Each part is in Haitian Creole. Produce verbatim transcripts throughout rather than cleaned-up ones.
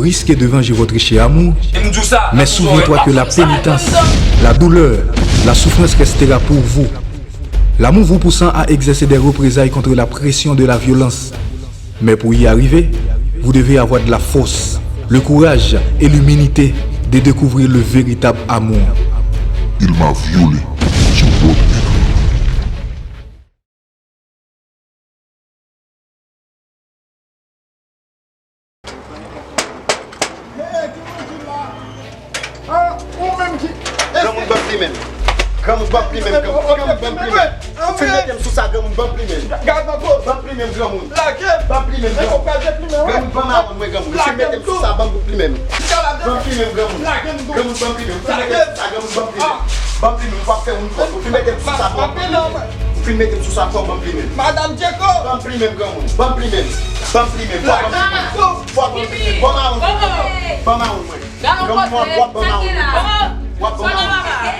Risque de venger votre cher amour, mais souviens-toi que la pénitence, la douleur, la souffrance restera pour vous. L'amour vous poussant à exercer des représailles contre la pression de la violence. Mais pour y arriver, vous devez avoir de la force, le courage et l'humilité de découvrir le véritable amour. Il m'a violée sur bord de mer. Granmoun ban m plimen. Granmoun ban m plimen. Granmoun ban m plimen. Ou fin mete m sou sa, granmoun ban m plimen. Ban m plimen, granmoun. Ban m plimen, granmoun. Granmoun ban mawon mwen, granmoun. Ou fin mete m sou sa, ban m plimen. Ban m plimen, granmoun. Granmoun ban m plimen. Ou fin mete m sou sa, granmoun ban m plimen. Ban m plimen, m p ap fè youn fòs. Ou fin mete m sou sa, ban m plimen. Ou fin mete m sou sa, fò ban m plimen. Madanm Djeko. Ban m plimen, granmoun. Ban m plimen. Ban m plimen. Fò ban m plimen. Fò ban m plimen. Ban mawon mwen. Ban mawon mwen. Granmoun w ap ban mawon mwen. W ap ban mawon mwen.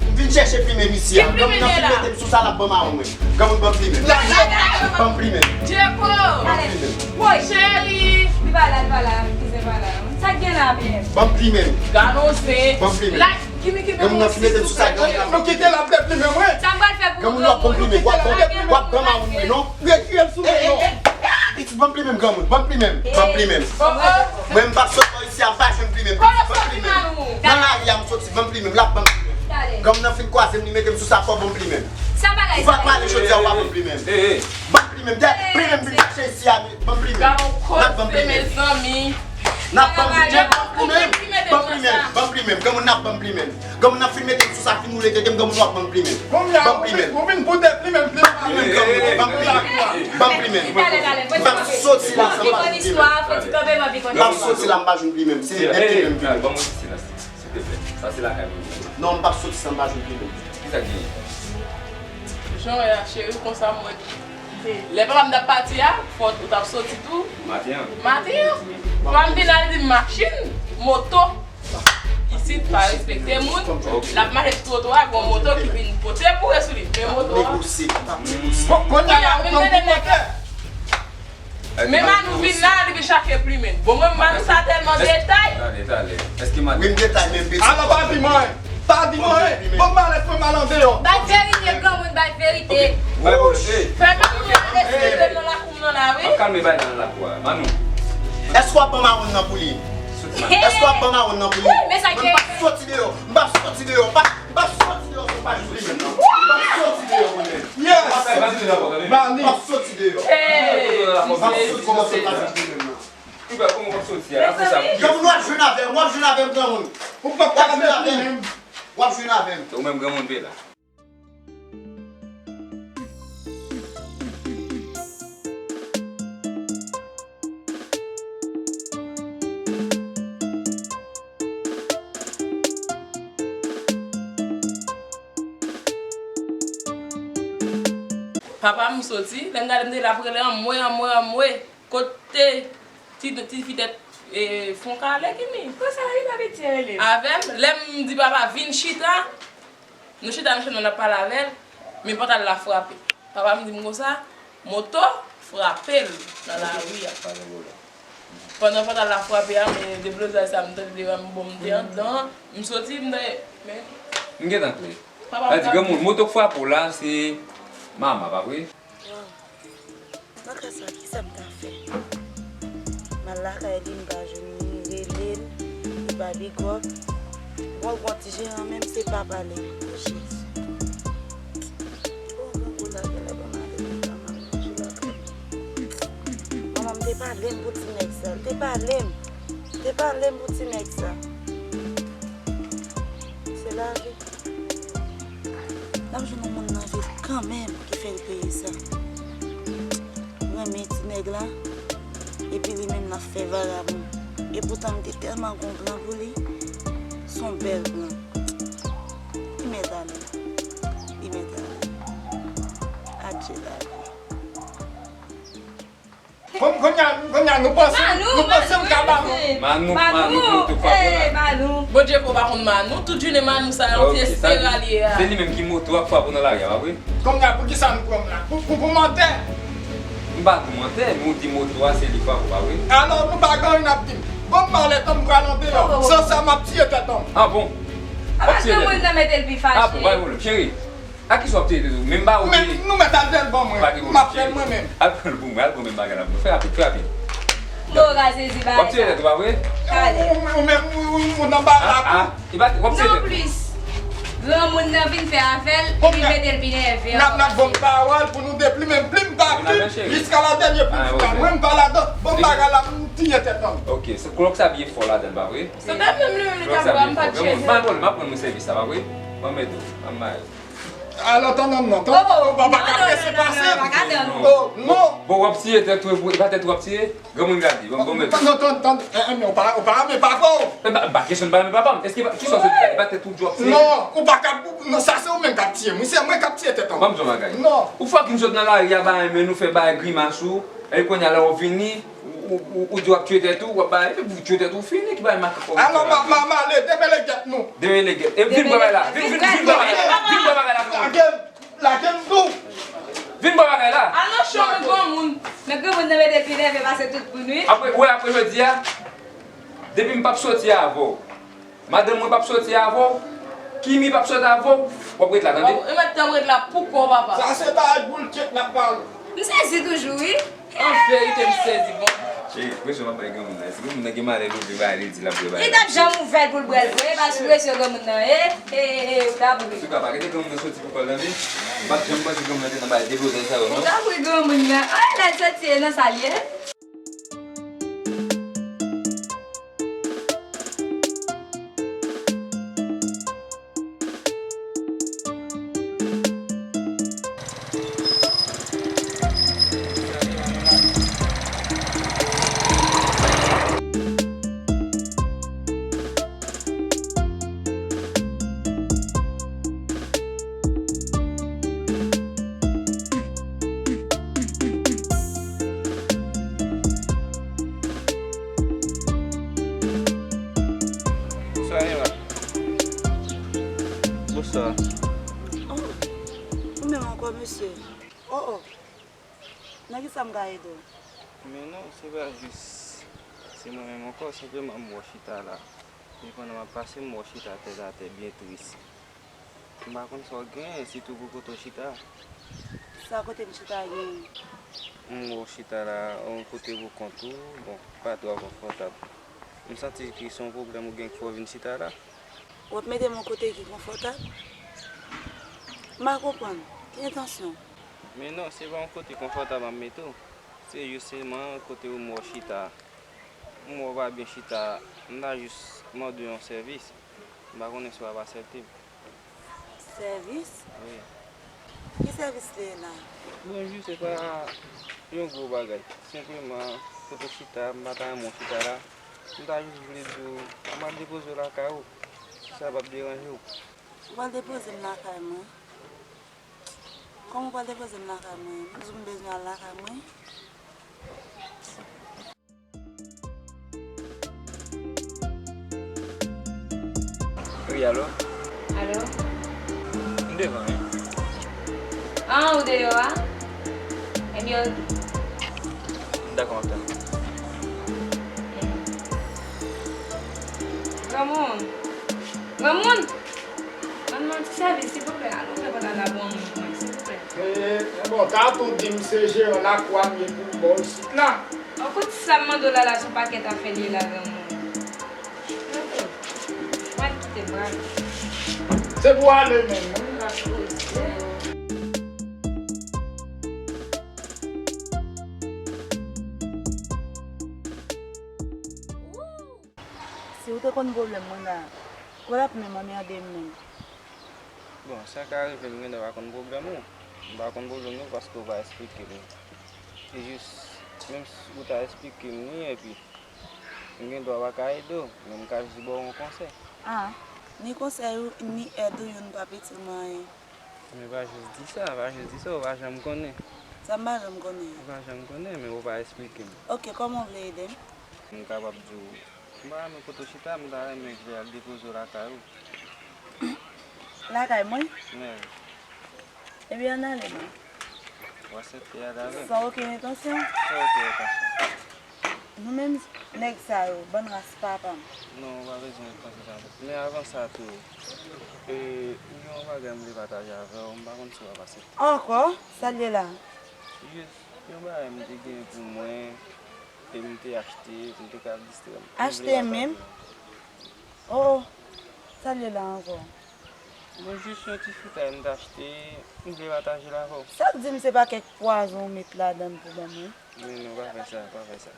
M vin chèche plimen m isi a. Granmoun nan fin mete m sou sa, l ap ban mawon mwen. Granmoun ban m plimen. Ban m plimen. Djeko. Ban m plimen. Woy. Cheri. Li pa la, li pa la. Kouzen pa la. Sa k gen la menm? Ban m plimen. Gade yon zen. Ban m plimen. Like, kimi, kimi. Granmoun nan fin mete m sou sa, granmoun nan. Nou kite l ap deplimen mwen. Sa m pral fè pou ou, granmoun? W ap ban m plimen. W ap ban, w ap ban mawon mwen, non. Retire l sou mwen, non. Pitit, ban m plimen m, granmoun. Ban m plimen m. Ban m plimen m. Mwen, m p ap sot bò isi a, m pa jwenn plimen m. Ban m plimen m. Nan lari a, m soti, ban m plimen m. L ap ban m plimen m. Granmoun nan fin kwaze m, li mete m sou sa, fò ban m plimen m. Ou pa pale jodi a, ou pa ban m plimen m. Ban m plimen m. Dè plimen m vin chache isi a, ban m plimen m. N ap ban m plimen m. N ap ban m plimen m. Ban m plimen m. Ban m plimen m. Granmoun, n ap ban m plimen m. Granmoun nan fin mete m sou sa, fin woule tete m, granmoun w ap ban m plimen. Ban m plimen. Ban m plimen, granmoun. Ban m plimen. Ban m plimen. M p ap soti la san m pa jwenn plimen. M p ap soti la m pa jwenn plimen. Se de plimen m vini. Ban mwen ti silans, silteplè. Sa se lakay mwen. Non, m p ap soti san m pa jwenn plimen. Kisa k genyen? Jan w wè a, cheri, konsa m wè. Lè papa m t ap pati a, fò ou t ap soti tou. Maten an. Maten an. Papa m vin al di m machin, moto. Isit pa respekte moun. L ap mache sou twotwa, gon moto ki vin pote boure sou li. Men moto a. Negosye. Bon, kounye a, ou pran pou motè. Men Manou vin la, li vin chache plimen. Bon, mwen, Manou sa tèlman detay. Talè, talè. Èske Manou... Wi, m detay, men m piti. Alò, pa di mwen. Pa di mwen. Bon, m al, fè m al andeyò. Bay verite, granmoun, bay verite. Fè Manou al eskize m nan lakou m nan la, wi. M ap kalme bagay nan lakou a. Manou. Èske w ap ban mawon nan pou li? Èske w ap ban mawon nan pou li? Wi, men sa ke... M p ap soti deyò. M p ap soti deyò. M p ap, m p ap soti deyò sou paj plimen nan. M p ap soti deyò mwen menm. Yes! M p ap soti deyò. M p ap soti deyò. M p ap soti deyò sou paj plimen nan. Ou pa, kòman w ap soti a? Apre sa, granmoun, w ap jwenn avè m, w ap jwenn avè m, granmoun. Ou p ap ka jwenn avè m. W ap jwenn avè m. Ou menm granmoun, veye la. Papa m soti, lè m gade m te la, ap rele anmwe, anmwe, anmwe. Kote ti, ti fi tèt, e, fon kale, Kimi? Konsa li pa piti rele m. Avè m, lè m di papa vin chita, nou chita nan chenn nan, n ap pale avè l, men pòtay la frape. Papa m di m konsa, moto frape l nan lari a. Pandan pòtay la frape a, men deblozay sa m tande devan m, bon, m te anndan, m soti, m te, men... M gentan klè. Papa m... Sa di, granmoun, moto k frape w la, se mama, pa vre? Nan ka sa, kisa m ta fè? M al lakay li, m pa jwenn li, rele l, li pa bigòp. Bon, bon, ti jeran menm se pa pale. O Jezi. O, granmoun nan genlè ban m ale nan kay mwen, m al kouche lakay li. Manman m te pale m pou ti nèg sa. L te pale m. Te pale m pou ti nèg sa. Se lavi. N ap jwenn yon moun nan vil kanmenm ki fè l peye sa. Renmen ti nèg la, epi li menm l ap fè vagabon. Epoutan m te tèlman gon plan pou li, s on bèl plan. Li mèt ale. Li mèt ale. Adye lavi. Kon-, kounye a, kounye a, nou panse, nou panse m ka ba nou. Manou, Manou, Manou, Manou, Manou. Bondye ko pa konn Manou, tout jounen Manou sa yo, se espera li ye a. Se li menm ki moto a k frape w nan lari a, pa vre? Kounye a, poukisa nou pran m la? Pou, pou, pou mantè? M pa di w mantè, men w di moto a se li k frape w, pa vre? Alò, nou pa gen anyen n ap di m. Ban m malèt an, m pral andeyò. San sa, m ap tiye tèt an m. Ah bon? W ap tiye tèt ou? Granmoun nan mete l pi fache. Ah bon, pa gen pwoblèm, cheri. A kisa w ap tiye tèt ou? Men m ba ou. Men nou mèt al dèyè l ban mwen. Pa gen pwoblèm, cheri. M ap fè l mwen menm. Al pran l pou mwen, al pran menm bagay la pou mwen. Fè rapid, fè rapid. Mora sezi bagay sa. W ap tiye tèt ou, pa vre? Ou, ou, ou menm, ou, ou, ou nan bagay la tou. Ah, ah. E pa, w ap tiye tèt ou. Non plis. Granmoun nan vin fè afè l, epi mete l pi nève ankò. N ap, n ap ban m pawòl pou nou de plim, men plim pa plim, jiska la dènye plim final. Mwen, m pa ladan. Ban m bagay la, m tiye tèt an m. Ok, se klòks sa byen fò ladan, pa vre? Se pa menm li menm li t ap bwè, m pa t chèze. Pa gen pwoblèm, m ap rann ou sèvis la, pa vre? Ban m ede w, ban m bay. Alò, tann non, non, tann non, non, pa ka prese pase. Oh, non. Bon, w ap tiye tèt ou, e pa tèt ou w ap tiye? Granmoun gade, bon, bon, mèt. Non, tann, tann, eh, eh, men ou pa, ou pa renmen papa w. E pa, pa kesyon pa renmen papa m. Èske pa, kisa w sot di la? E pa tèt ou w ap tiye? Non, ou pa ka, non, sa se ou menm k ap tiye m. Wi, se mwen k ap tiye tèt an m. Ban m di w yon bagay. Non. Ou fucking sot nan lari a, ba renmen nou fè bay grimas ou. E kounye a la w vini, ou, ou, ou, ou di w ap tiye tèt ou, w ap bay, epi pou w tiye tèt ou, fini, ki bay makak ou. Alò, ma, ma, ma, ale, demele gèt nou. Demele gèt. E vin bwè bay la. Vin, vin, vin bwè bay la. Vin bwè bagay la pou mwen. Lage m, lage m tou. Vin bwè bagay la. Al nan chanm granmoun. Men granmoun nan mete l pi nève pase tout moun, wi. Apre, ou wè, apre jodi a, depi m p ap soti avè w, madanm mwen p ap soti avè w, Kimi p ap soti avè w, w ap ret la, tande? W ap, w ap ret la pou kò w, papa. Sa se bagay boulchet n ap pale. M sezi toujou, wi. An verite, m sezi, bon. Cheri, presyon m ap bay granmoun nan. Si granmoun nan gen malè l ouvri bagay li di l ap bwè bagay. Li t ap janm ouvè l pou l bwè l vre, e pa sou presyon granmoun nan, e, e, e, e, ou t ap ri. Antouka, pa kite granmoun nan soti pou kò l, tande? M pa t janm panse granmoun nan te nan bagay deplozay sa yo, non. Ou t ap ri granmoun nan. Ay, lè l soti, e nan sa l ye. Bonswa, Eva. Bonswa. Oh, ou menm ankò, mesye. Oh, oh. Nan ki sa m ka ede w? Men non, se pa jis se mwen menm ankò, senpleman m wè w chita la. Depi pandan m ap pase, m wè w chita tèt atè, byen tris. M pa konn sa w genyen, sitou pou kote w chita a. Sa kote m chita a genyen? M wè w chita la, yon kote pou kont ou, bon, pa twò konfòtab. M santi ke se yon pwoblèm ou gen ki fè w vin chita la. W ap mete m yon kote ki konfòtab? M pa konprann. Ki entansyon w? Men non, se pa yon kote konfòtab m ap mete w. Se jis sèlman kote ou m wè w chita a. M wè w pa byen chita a. M ta jis mande w yon sèvis. M pa konnen si w ap aksepte l. Sèvis? Wi. Ki sèvis li ye la? Bon, jis se pa yon gwo bagay. Senpleman, kote w chita, m pa ta renmen w chita la. M ta jis vle di w, m al depoze w lakay ou, si sa p ap deranje w. Ou pral depoze m lakay mwen? Kòman w pral depoze m lakay mwen? M di w m bezwen al lakay mwen? Wi, alo? Alo? M devan, wi. Ah, ou deyò a? Ebyen, dakò, m ap tann. Granmoun! Granmoun! Ban m yon ti sèvis, silvouplè. Al ouvè pòt la pou yon moun pou mwen, silvouplè. E, e bon, ta tou di m se jeran lakou a m ye pou m ba w isit la. An kout sa m mande w la, la se yon pakèt afè li ye la, granmoun. Mwen kite m prale. Se pou ale menm, wi. Si w te konn pwoblèm mwen la, ou pa t ap menm anmède m menm. Bon, sa ka rive m gendwa pa konn pwoblèm ou. M pa konn pwoblèm nou paske ou pa esplike m li. E jis, menm si ou ta esplike m li, epi m gendwa pa ka ede w, men m ka jis ba w yon konsèy. Ah, ni konsèy ou, ni èd ou, youn p ap itil mwen anyen. Men pa jis di sa, pa jis di sa, ou pa janm konnen. Sa m pa janm konnen? Ou pa janm konnen, men ou pa esplike m. Ok, kòman w vle ede m? M kapab di w, m pa renmen kote w chita, m ta renmen vle al depoze w lakay ou. Lakay mwen? Wi. Ebyen, ann ale non. W aksepte ale avè m? San okenn entansyon? San okenn entansyon. Nou menm nèg sa yo, bann ras papa m. Non, ou pa bezwen panse sa. Men avan sa tou, e, m gen yon bagay m vle pataje avè w, m pa konn si w ap aksepte. Ankò? Sa l ye la? Jis yon bagay m te gen pou mwen, e m te achte, m te ka distrè m. M vle pataje. Achte menm? Oh, oh. Sa l ye la ankò? Bon, jis yon ti fritay m t achte, m vle pataje l avè w. Sa k di m se pa kèk pwazon ou met ladan l pou ban mwen? Men non, pa fè sa, pa fè sa.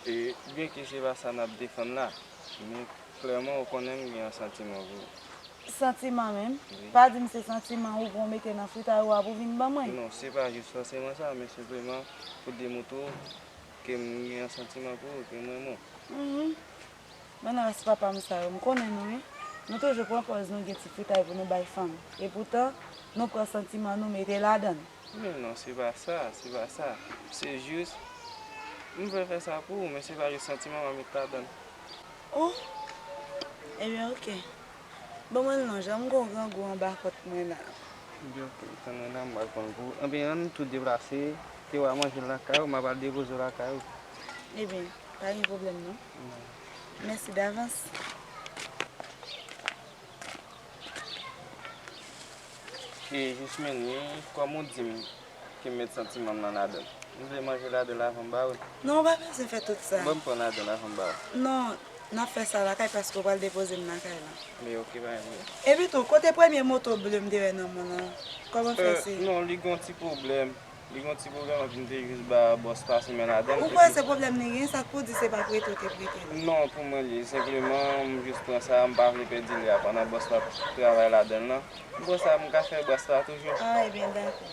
E, byenke se pa sa n ap defann la, men klèman ou konnen m gen yon santiman pou ou. Santiman menm? Wi. Pa di m se santiman ou pran w mete nan fritay ou a pou vin ban mwen? Non, se pa jis fòseman sa, men senpleman pou demontre w ke m gen yon santiman pou ou, ke m renmen w. Mhm. Bann ras papa m sa yo, m konnen nou wi. Nou toujou pran pòz nou gen ti fritay pou nou bay fanm. Epoutan, nou pran santiman nou mete ladan l. Men non, se pa sa, se pa sa. Se jis, m vle fè sa pou ou, men se pa jis santiman m ap met ladan l. Oh! Ebyen, oke. Ban mwen l non, jan m gon grangou anba kòt mwen la. Ebyen, oke, tann mwen la, m pral pran l pou ou. Anben, ann tou deplase, ke w a manje l lakay ou, m ap al depoze w lakay ou. Ebyen, pa gen pwoblèm non. Non. Mèsi davans. E jis men li, kòm ou di m ke m met santiman m nan ladan l. M vle manje ladan l avan m ba ou l. Non, ou pa bezwen fè tout sa. Ban m pran ladan l avan m ba ou l. Non, n ap fè sa lakay paske w pral depoze m lakay la. Men oke, pa gen pwoblèm. Epi tou, kote premye moto ble m te wè nan men w lan? Kòman fè se? Non, li gon ti pwoblèm. Li gon ti pwoblèm, epi m te jis ba bòs la simen ladan l. Ou kwè se pwoblèm li gen? Sa k pou di se pa prete w te prete l? Non, pou mwen li ye. Senpleman, m jis pran sa, m pa vle pèdi lè a pandan bòs la ap travay ladan l lan. M pran sa, m ka fè bòs la toujou. Ah, ebyen, dakò.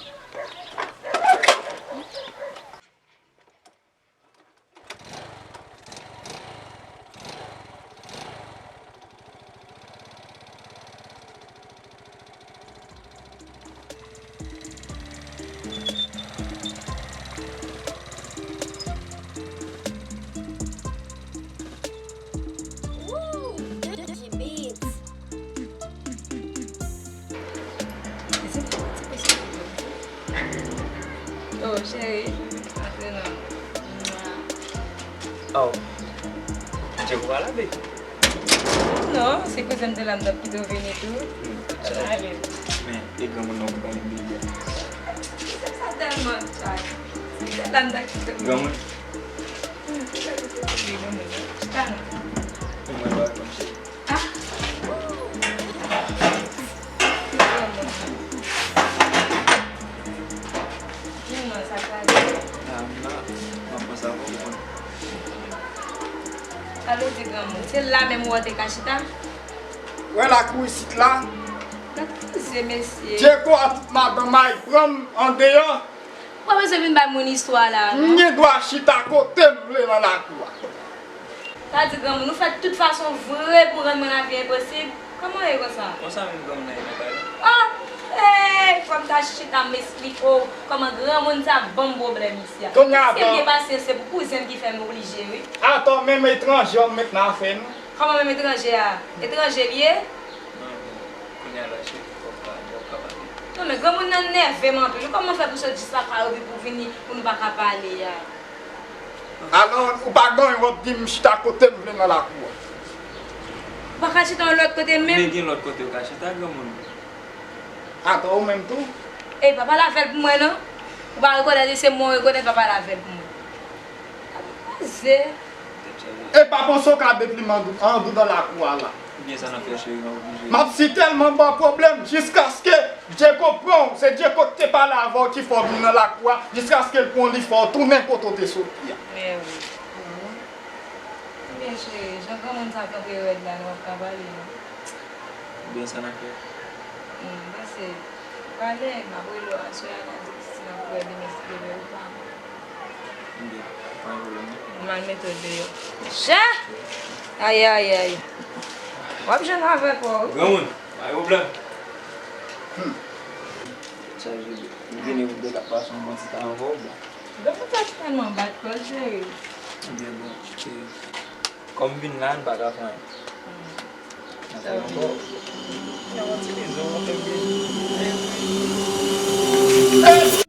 Woo! Dirty Beats. Oh, cheri, antre non. Oh. Djeko pa la, baby? Non, se koze m te la, m t ap kite w vini tou. Hmm, ale. Men, e granmoun nan ou konn li byen. Se sa tèlman chay. Se la m t ap kite w vini. Granmoun? Hmm, se sa m te di granmoun nan. Chita non. Mwen pa konn cheri. Ah. Granmoun nan. Granmoun sa k la di. Ah, m la, m ap panse avè w, ou konn. Alò di granmoun, se la menm ou te ka chita? Wè lakou isit la? Gad koze mesye. Djeko a tout madanm ay pran m andeyò. Ou pa bezwen vin bay moun istwa la, non. M gen dwa chita kote m vle nan lakou a. Sa di granmoun, ou fè tout fason vre pou rann mwen lavi enposib. Kòman w ye konsa? Konsa menm granmoun nan ye nan kay la. Ah! Ey! Fò m ta chita m esplike w kòman granmoun sa ban m pwoblèm isi a. Kounye a, si m gen pasyans, se pou kouzen m ki fè m oblije, wi. Atò, menm etranje w ap met nan afè nou? Kòman menm etranje a? Etranje l ye? Non, non. Kounye a la, cheri, fò w ka, fò w ka pale. Non, men granmoun nan nève m anpil. Kòman w fè pou sot jis lakay ou epi pou w vini pou nou pa ka pale a? Alò, ou pa gen w ap di m chita kote m vle nan lakou a. Ou pa ka chita yon lòt kote menm? Men gen lòt kote ou ka chita, granmoun. Atò, ou menm tou? Ey, pa pale avè l pou mwen, non. Ou pa rekonèt li, se mwen ou rekonèt, pa pale avè l pou mwen. Koze. E pa panse w ka deplimen andou-, andoudan lakou a la. Byen sa n ap fè, cheri, n ap oblije. M ap si tèlman ba w pwoblèm, jiskaske Djeko pran w, se Djeko ki te pale avè w ki fè w vin nan lakou a, jiskaske l pran w, li fè w tounen kote w te soti a. Men wi. Byen, cheri, jan granmoun sa kanpe rèd la, nou p ap ka pale, non. Byen sa n ap fè. Hmm, m panse, pale, m ap rele w aswè a, n a di si n ap wè demen si Dye vle ou pa. Byen, pa gen pwoblèm, non. M al mete w deyò. Chè! Ayayay! W ap jwenn avè kò w, wi. Granmoun, pa gen pwoblèm. Hmm. Chaje, m vini pou de kat pase yon bon ti tan avè w, bon. Granmoun sa ki tèlman bat kò l, cheri. Byen, bon, e, kòm m vin la, n pa ka fè anyen. Hmm. Sa vle di, y a yon ti bizou, yon ti bizou.